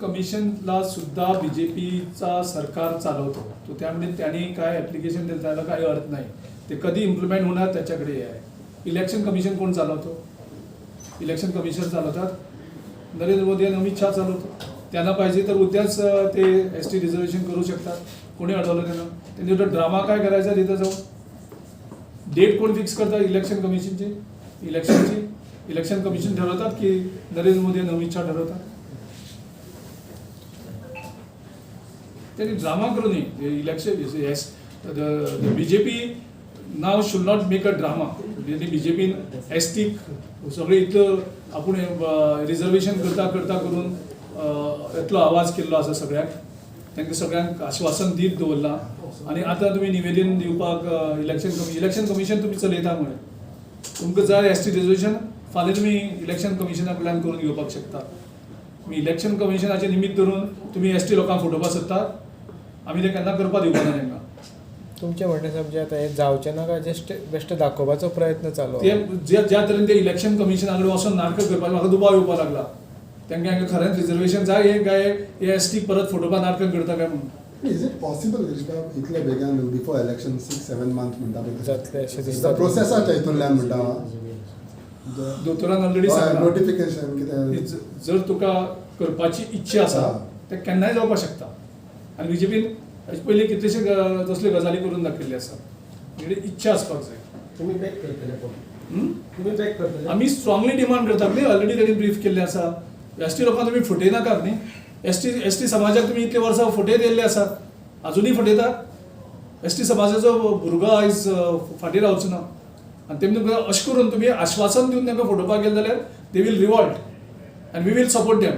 कमिशनला सुद्धा बीजेपीचा सरकार चालवतो. तो त्यामुळे त्यांनी काय ॲप्लिकेशन दिलं त्याला काही अर्थ नाही. ते कधी इम्प्लिमेंट होणार त्याच्याकडे हे आहे. इलेक्शन कमिशन कोण चालवतो? इलेक्शन कमिशन चालवतात नरेंद्र मोदी आणि अमित शहा चालवतो. त्यांना पाहिजे तर उद्याच ते एसटी रिझर्वेशन करू शकतात. कोणी अडवलं त्यांना? त्यांनी ड्रामा काय करायचा तिथं जाऊन? डेट कोण फिक्स करतात इलेक्शन कमिशनची? इलेक्शनची इलेक्शन कमिशन ठरवतात की नरेंद्र मोदी आणि अमित शहा ठरवतात? त्यांनी ड्रामा करू नये. Election, yes, the BJP now should not make a drama. त्यांनी बीजेपीन एस टी सगळे इतलं आपूण रिजर्वेशन करता करता करून इतलो आवाज केल्लो आसा सगळ्याक. तांकां सगळ्यांक आश्वासन दीत दवरलां आनी आतां तुमी निवेदन दिवपाक इलेक्शन कमिशन तुमी चलयता मरे. तुमकां जाय एस टी रिजर्वेशन, फाल्यां तुमी इलेक्शन कमिशना कडल्यान करून घेवपाक शकता. तुमी इलेक्शन कमिशनाचें निमित्त धरून तुमी एस टी लोकांक फटोवपाक सोदतात. आमी तें केन्ना करपाक दिवपा ना तांकां. तुमचें म्हणणें म्हणजे आतां हें जावचें ना काय जस्ट बेश्टें दाखोवपाचो प्रयत्न चालू ते ज्या ज्या तरेन ते इलेक्शन कमिशना कडेन वचोन नाटकां करपाचें, म्हाका दुबाव येवपाक लागला तांकां हांकां खरेंच रिजर्वेशन जाय हे काय हे एस टी परत फटोवपाक नाटकां करता काय म्हणून. Is it possible, गिरीशबाब, इतले बेगीन बिफोर इलेक्शन, 6-7 मंथ म्हणटा पळय? जातलें अशें दिसता? प्रोसेसाच्या हितूंतल्यान म्हणटा हांव. दोतोरान ऑलरेडी सांगलां. नोटिफिकेशन की कितें. जर तुका करपाची इच्छा आसा तें केन्नाय जावपाक शकता आनी बीजेपीन हेचे पयलीं कितलेशे तसल्यो गजाली करून दाखयल्ल्यो आसा. म्हणजे इच्छा आसपाक जाय. तुमी बॅक करतले पूण? हम्म? तुमी बॅक करतले? आमी स्ट्रॉंगली डिमांड करतात न्ही. ऑलरेडी तांणी ब्रीफ केल्लें आसा. एस टी लोकांक तुमी फटयनाकात न्ही. एस टी समाजाक तुमी इतले वर्सां फटयत येयल्ले आसात, अजुनूय फटयतात. एस टी समाजाचो भुरगो आयज फाटीं रावचो ना आनी तेमी तुमकां अशें करून तुमी आश्वासन दिवन तांकां फटोवपाक गेले जाल्यार they will revolt and we will support them.